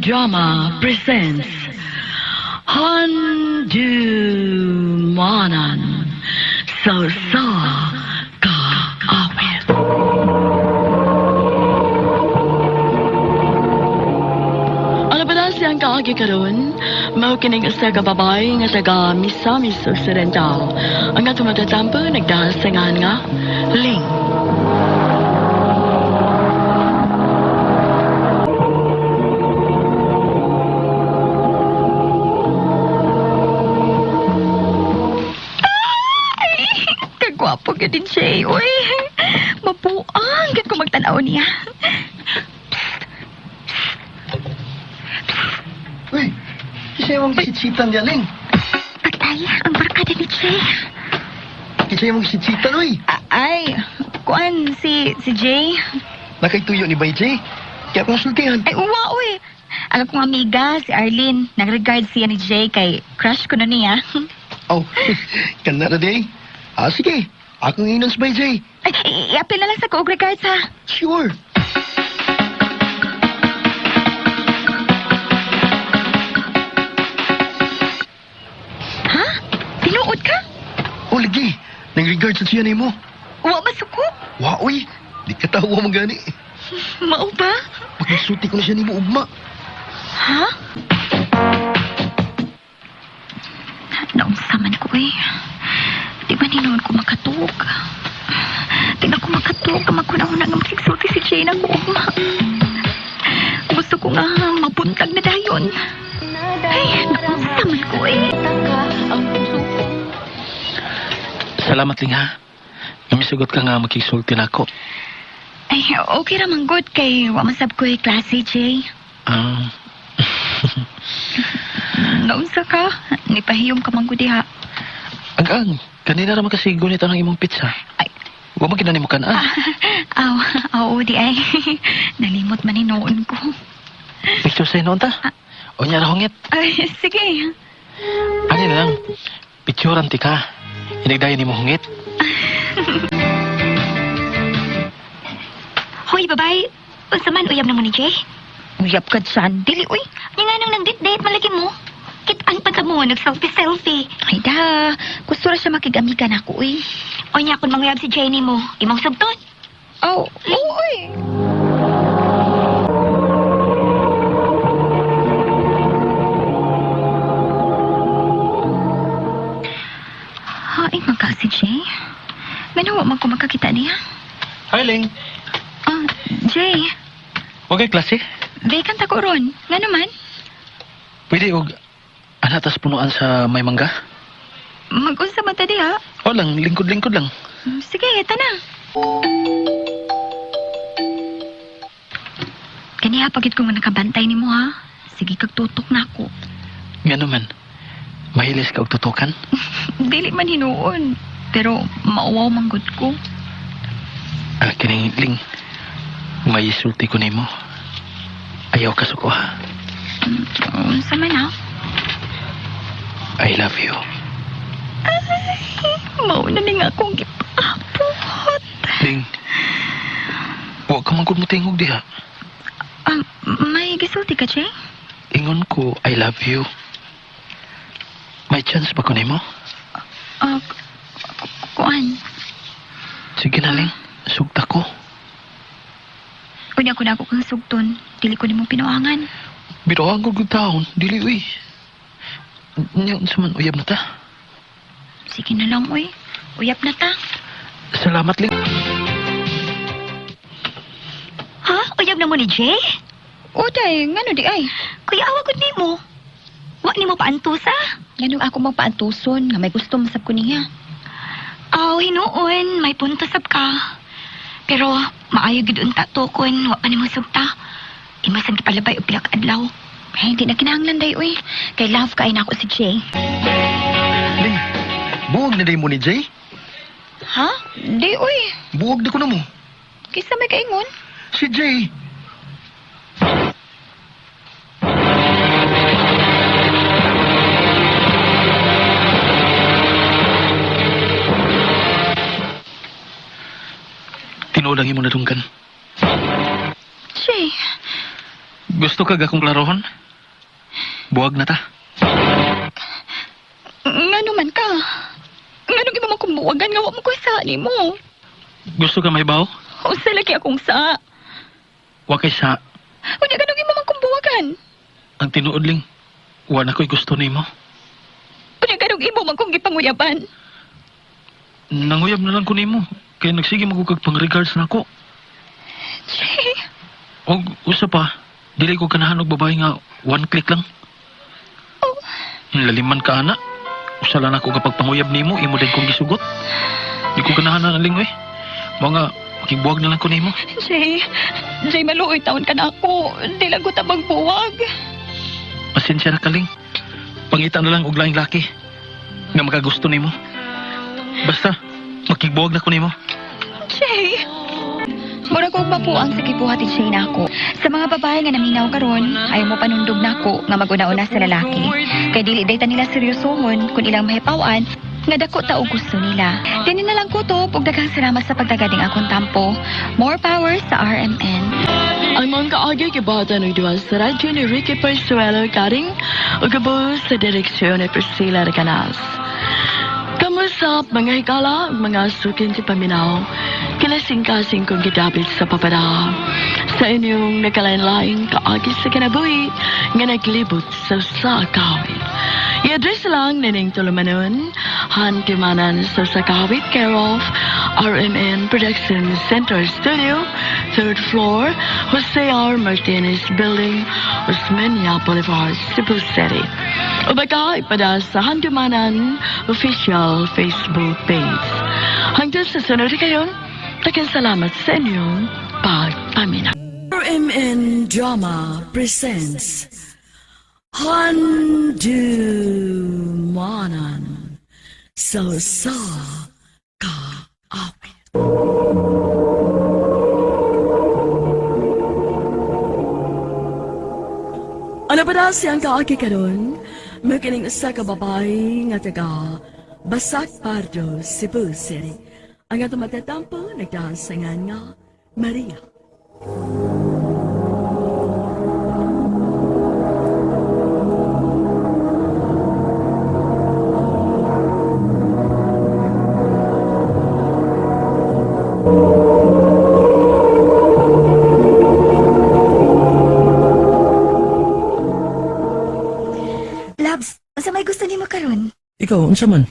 Drama presents Handumanan sa Sa Kaawit. Ano ba siyang kaagi karon? Mao kining usa ka babae nga taga Misamis Occidental. Ang atong matatampo nagdahal sa ngalan nga Ling. Kagwapo gyud din siya, eh. Uy, mabuang gyud ko magtan-aw niya. Uy, kinsa imong gisitsitan niya, Ling? Patay, ang barkada ni Jay. Kinsa imong gisitsitan, uy? Ay, kuan si Jay. Nakaituyo ni Bay Jay. Kaya akong sultihan. Ay, uwa, uy. Alam kong amiga, si Arlene. Nag-regard siya ni Jay kay crush ko na niya. Oh, kana ra day. Ah, sige. Akong inon sa Bay Jay. Ay, i-apply na lang sa ko og regards, ha. Sure. Ha? Tinuod ka? Oh, lagi. Nang-regard sa siya nimo. Wa masuko? Wa, uy. Di ka tawa mo gani. Mao ba? Pagkasulti ko na siya nimo ugma. Ha? Naunsa man ko eh. Di ba ninoon ko makatug? Di na ko makatug. Magkunahuna nga magsigsulti si Jane ang ugma. Gusto ko nga mabuntag na dayon. Ay, naunsa man ko eh. Salamat, Ling, ha. Namisugot ka nga makisulti na ako. Ay, okay ra man good kay wa man sab ko eh, klase, Jay. Ah, Naunsa ka? Nipahiyom ka man gud diha. ang-ang, kanina naman kasi gunit ang imong pizza. Ay. Wa man kinani mo kanaan. Aw, aw, di ay. Nalimot man hinoon ko. Picture sa'yo noon ta. O niya rahongit. Ay, sige. Ano na lang, picturean ti ka. Inigdayon ni mo hungit. Hoy, babay. Unsa man uyab na mo ni Jay? Uyab ka dyan. Dili, uy. Nga nga nang nang-date-date malaki mo. Kitaan pa ka mo, nag-selfie-selfie. Ay da, gusto ra siya makig-amiga na ako, uy. O niya, kung manguyab si Jay ni mo, imong sugton. Oh, uy. Ay, magka si Jay. Ganawa man ko magkakita niya. Hi, Ling. Ah, Jay. Wa kay klase? Vacant ako ron. Nga naman, Pwede og anatas punuan sa may mangga? mag-unsa man ta diha. O lang, lingkod-lingkod lang. Sige, ito na. Kaniha pagit ko nga nakabantay nimo ha. Sige kag tutok na ako. Nga naman, mahilis ka og tutukan. Dili man hinuon, pero mauwaw man gud ko. Ah, kining Ling, may sulti ko nimo. Ayaw ka suko ha. Unsa man ha? I love you. Mao na ni nga akong gipaapot. Ling, wa ka man gud mo tingog diha. Ah, may gisulti ka, Jay? Ingon ko, I love you. May chance ba ko nimo? Ah, kuan. Sige na, Ling. Sugta ko. Unya ko na ako kang sugton. Dili ko nimo pinuangan. Biroang ko gud taon, dili uy. Nya unsa man uyab na ta. Sige na lang, uy. Uyap na ta. Salamat, Ling. Ha? Uyab na mo ni Jay? O, day. Ngano di ay? Kuya, awa gud nimo. Wa nimo paantusa? Ngano ako magpaantuson nga may gusto masab ko niya. Aw, hinuon, may punto sab ka. Pero maayo gid unta to kun wa pa nimo sugta. Imasan gipalabay og pila ka adlaw. Ay, hindi na kinahanglan day uy. Kay love kay nako si Jay. Ling, buwag na day mo ni Jay? Ha? Di uy. Buwag na ko na mo. Kisa may kaingon. Si Jay. Tinuod ang imo nadunggan. Jay. Gusto ka akong klarohon? Buwag na ta. Ngano man ka? Ngano imo man kong buwagan nga wa mo koy sa nimo? Gusto ka may bawo? Usa lagi akong sa. Wa kay sa Unya ngano imo man kong buwagan? ang tinuod ling. Wa na ko'y gusto nimo. Unya ngano imo man kong gipanguyaban? Nanguyab na lang ko nimo. Kay nagsige mo kag pang-regards nako. Jay, Og usa pa, dili ko ganahan og babae nga one click lang. Oh. Laliman ka ana. Usa lang ako kapag panguyab nimo, imo din kong gisugot. Di ko ganahan na ling oy. Mga makibuwag na lang ko nimo. Jay, Jay maluoy taon ka na ako. Di lang ko ta magbuwag. Pasensya na ka ling. Pangita na lang og laing laki nga makagusto nimo. Basta makibuwag na ko nimo. Jay! Mura ko mapuang sa gibuhat ni Jay nako. Sa mga babae nga naminaw karon, ayaw mo panundog nako nga maguna-una sa lalaki. Kay dili day ta nila seryosohon kung ilang mahipawan nga dako ta og gusto nila. Dini na lang ko to, ug daghang salamat sa pagdagading akong tampo. More power sa RMN. Ang mga kaagi gibatan og duha sa radyo ni Ricky Persuelo Karing ug gabo sa direksyon ni Priscilla Recanas. Kamusta mga higala ug mga sukin si paminaw? Kilasing-kasing kong gidapit sa papada. Sa inyong nagkalain-laing kaagi sa kinabuhi nga naglibot sa sakawit. I-address lang nining tulumanon, Hantimanan sa Sakawit, care of RMN Production Center Studio, third floor, Jose R. Martinez Building, Osmeña Boulevard, Cebu City. O baka ipada sa Handumanan official Facebook page. Hanggang sa sunod kayon, taking salamat sa inyong pagpamina. RMN Drama presents Handumanan sa sa kaawit. Ano ba na siyang kaagi karon? Makining usa ka babae nga taga Basak Pardo, Cebu City. Ang atong matatampo nagdaan sa ngan nga Maria. Labs, unsa may gusto nimo karon? Ikaw unsa man?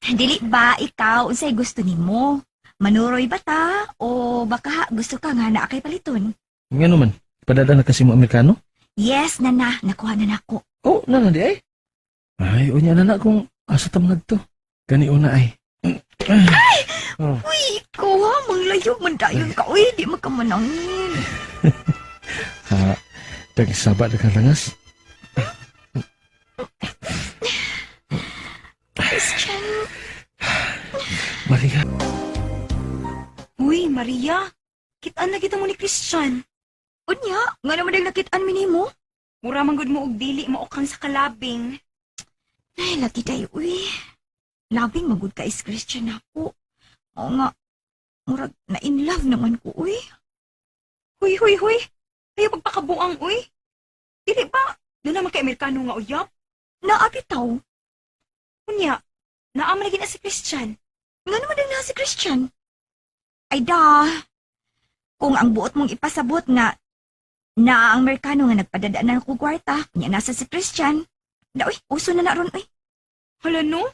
Dili ba ikaw unsay gusto nimo? Manuroy ba ta o baka gusto ka nga naa kay paliton? Ngano man? Padada na kasi mo Amerikano? Yes, nana, nakuha na nako. Oh, na di ay. Ay, unya na na kung asa ta mga to. Gani una ay. Ay! Oh. Uy, ikaw ha, manglayo man dayon ka. Uy, di makamanangin. Ha, tagsaba na ka langas. Christian. Maria. Uy, Maria. Kitaan na kita mo ni Christian. Unya, nga naman ang nakitaan mi nimo? Mura man gud mo og dili mo kang sa kalabing. Ay, lagi tayo, uy. Labing magud ka is Christian ako. Oo nga, murag na in love naman ko, uy. Huy, huy, huy. Ayaw pagpakabuang, uy. Dili ba? Doon naman kay Amerikano nga uyap. Naabitaw. Unya, naama lagi na si Christian. Nga naman ang nasa Christian. Ay da, kung ang buot mong ipasabot nga na ang Amerikano nga nagpadadaan ko kwarta, niya nasa si Christian. Da, uy, uso na na ron, uy. Hala no?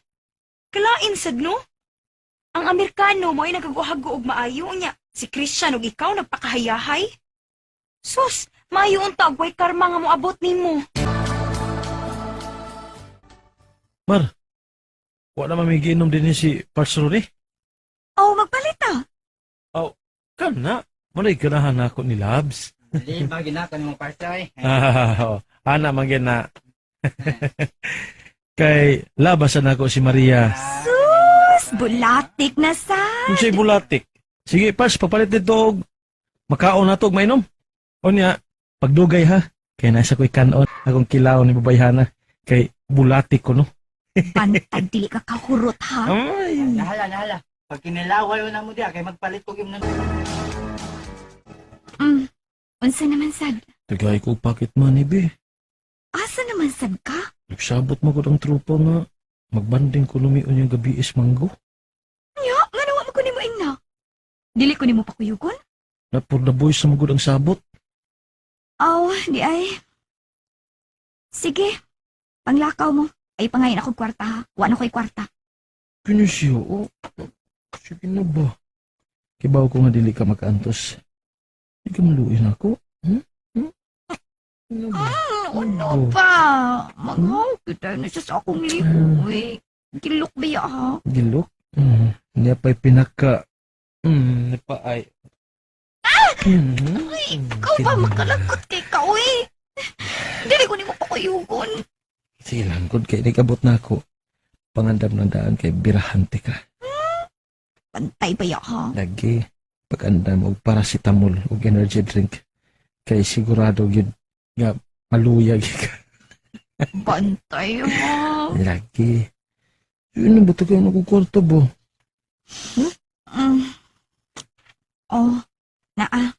Kalain sad no? Ang Amerikano mo ay nagaguhago og maayo unya. Si Christian ug ikaw nagpakahayahay. Sus, maayo unta og way karma nga moabot nimo. Mar, wala man may giinom din ni si Parts Rory. Oh, magpalit ah. Kan na, manay ganahan na ako ni Labs. Di ba ginakan mong parsa eh? Ah, Ana man na. Kay labasan ako si Maria. Sus, bulatik na sa. Kung siya'y bulatik. Sige, Parts, papalit dito og makaon na to og mainom. O niya, pagdugay ha. Kay nasa ko'y kanon, akong kilaw ni babayhana. Kay bulatik ko no. Pantag, dili ka kahurot ha. Ay. Nahala, nahala. Pag kinilaway na mo diya, kay magpalit ko yung Unsa naman sad? Tagay ko pocket money, be. Asa naman sad ka? Nagsabot mo gud ang tropa nga magbanding ko lumion yung gabi is manggo. Nya, ngano wa mo ko nimo ingna? Dili ko nimo pakuyugon? Na for the boys sa magud ang sabot. Aw, di ay. Sige, panglakaw mo. Ay pangayin ako kwarta ha. Wa na ko'y kwarta. Kini siya, oh. Sige na ba? Kibaw ko nga dili ka makaantos. Di ka maluin ako. Hmm? Hmm? Ano ba? Ano Oh. pa? Maghaw kita na siya sa akong liuy. Gilok ba ya ha? Gilok? Niya pa'y pinaka... Niya pa ay... Ikaw ba makalagkot kay ka, uy? Dili ko nimo pakuyugon. Sige lang, good kay nag-abot na ako. Pangandam ng daan kay birahante ka. Pantay ba ya ha? Lagi, pag-andam og paracetamol og energy drink. Kay sigurado yun nga maluyag ka. Bantay ha? Lagi. Yun ang buto kayo nagkukwarto ba? Oh, naa.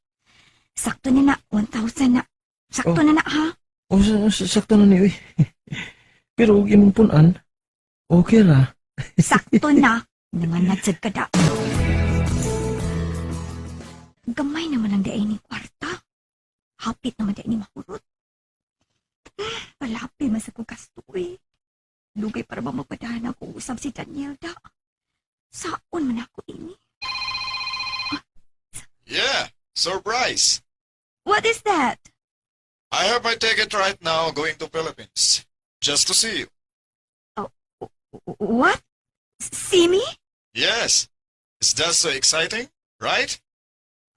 Sakto na na. 1,000 na. Sakto Oh. na na ha? O, sakto na ni, uy. Pero og imong punan, okay ra. Sakto na. Nangangadsad ka da. Gamay naman ang daay ni kwarta. Hapit naman daay ni mahurot. Palapi man sa kong gasto eh. Lugay para ba magpadahan ako usab si Daniel da. Saon man ako ini. Yeah, surprise. What is that? I have my ticket right now going to Philippines. Just to see you. What? See me? Yes. It's just so exciting, right?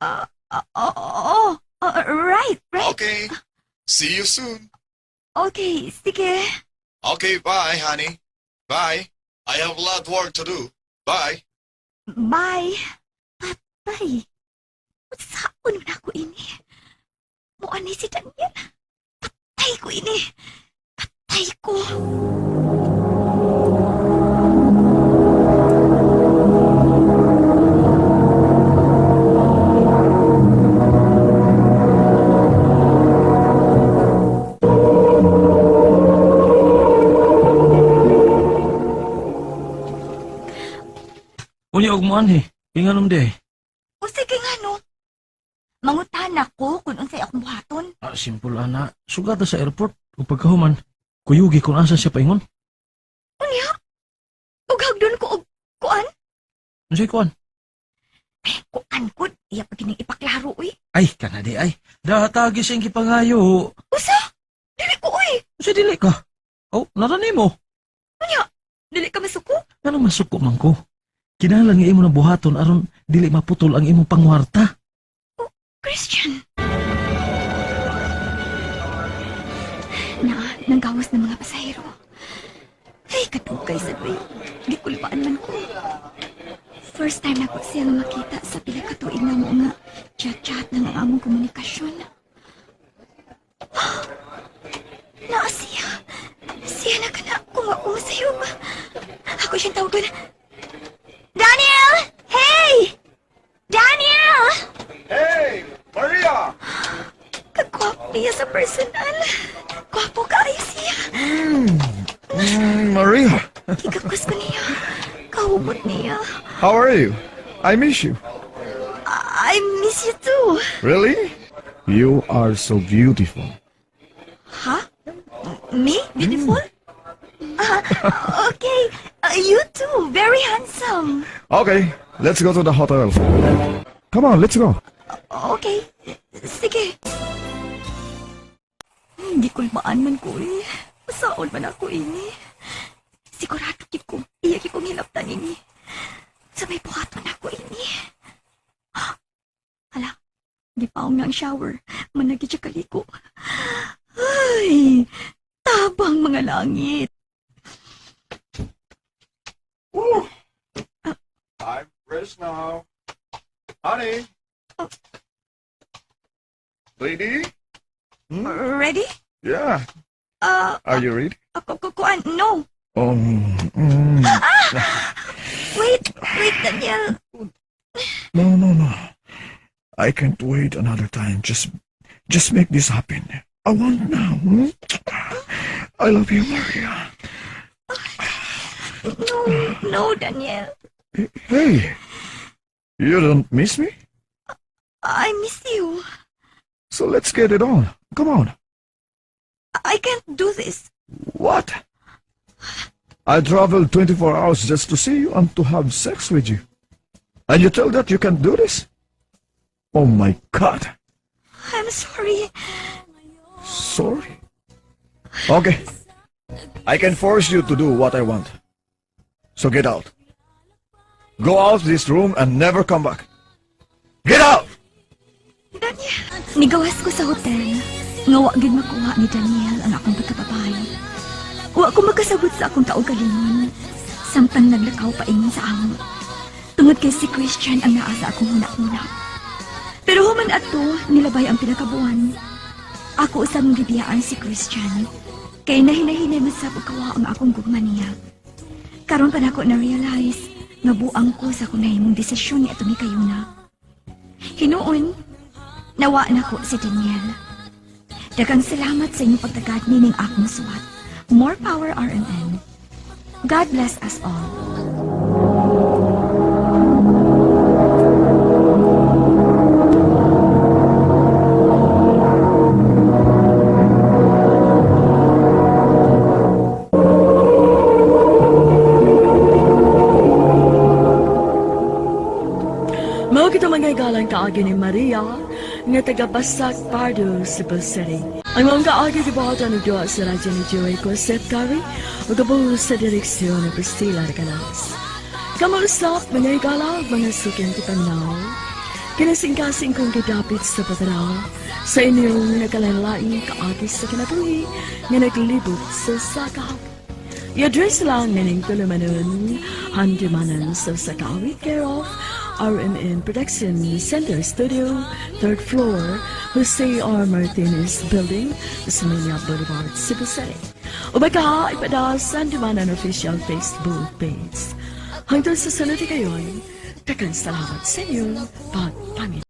Oh, right. Okay. See you soon. Okay, sige. Okay, bye, honey. Bye. I have a lot of work to do. Bye. Bye. Patay. Saon man ako ini? Muanay si Daniel. Patay ko ini. Patay ko. Unya og mo anhi. Inganom di. O sige nga no. Mangutan ako kung unsay akong buhaton. Ah, simple ana. Sugata sa airport ug pagkahuman, kuyugi kung asa siya paingon. Unya? Ug hagdon ko og kuan? Unsay kuan? Eh, kuan gud. Iya pa gining ipaklaro uy. Ay, kana di ay. Dahatagi siyang gipangayo. Usa? Dili ko uy. Unsay dili ka? Oh, nara nimo. Unya? Dili ka masuko? Ngano masuko man ko? Kinahanglan nga imo na buhaton aron dili maputol ang imong pangwarta. Christian. Na, nanggawas ng mga pasahero. Ay, kadugay sa duwi. Gikulbaan man ko. First time na ko siya nga makita sa pila ka tuig na mo nga chat-chat lang ang among komunikasyon. Naa siya. Siya na ka na kung mausayo ba. Ako siyang tawagan. Daniel! Hey! Daniel! Hey, Maria! Kagwapo niya sa personal. Gwapo kaayo siya. Maria, Gigakos ko niya. Kahubot niya. how are you? I miss you. I miss you too. Really? You are so beautiful. Ha? Me? Beautiful? Ah, okay. You too. Very handsome. Okay, let's go to the hotel. Come on, let's go. Okay. Sige. Hindi kulbaan man ko eh. Masaon man ako ini. Sigurado gid ko. Iya gid kong hilabtan ini. Sa may buhaton ako ini. Ah, hala. Gipaong na ang shower. Managi siya kaliko. Ay, tabang mga langit. I'm fresh now. Honey. Lady? Ready? Yeah. Are you ready? Ako, kukuan. No. Oh. Wait, wait, Daniel. No. I can't wait another time. Just Just make this happen. I want now. I love you, Maria. No, no, Daniel. Hey, you don't miss me? I miss you. So let's get it on. Come on. I can't do this. What? I traveled 24 hours just to see you and to have sex with you. And you tell that you can do this? Oh my God. I'm sorry. Sorry. Okay. I can force you to do what I want. So get out. Go out this room and never come back. Get out! Nigawas ko sa hotel. Nga wa gid makuha ni Daniel ang akong pagkababae. Wa ko makasabot sa akong kaugalingon. Samtang naglakaw paingon sa amo. Tungod kay si Christian ang naa sa akong huna-huna. Pero human ato, nilabay ang pila ka buwan. Ako usab mong gibiyaan si Christian. Kay nahinahinay man sab og kawa ang akong gugma niya. Karon pa nako na-realize nga buang ko sa akong nahimong desisyon ni atong kayuna. Hinuon, nawa nako si Daniel. Daghang salamat sa inyong pagtagad nining akong suwat. More power, RMN. God bless us all. Mao kita mga galang kaagi ni Maria nga taga Basak Pardo, Cebu City. Ang mga kaagi gibuhatan og duha sa radyo ni Joey Cosette Curry ug gabo sa direksyon ni Priscilla Regalas. Kamausap mga higala ug mga suking tipaminaw. Kinasingkasing kong gidapit sa pataraw sa inyong nagkalain-laing kaagi sa kinabuhi nga naglibot sa sakahap. I-address lang nining tulumanon, handumanan sa Sakawit, care of RMN Production Center Studio, third floor, Jose R. Martinez Building, Osmeña Boulevard, Cebu City. O baka ipada sa Handumanan official Facebook page. Hangtod sa sunod kayon, daghang salamat sa inyong pagpaminaw.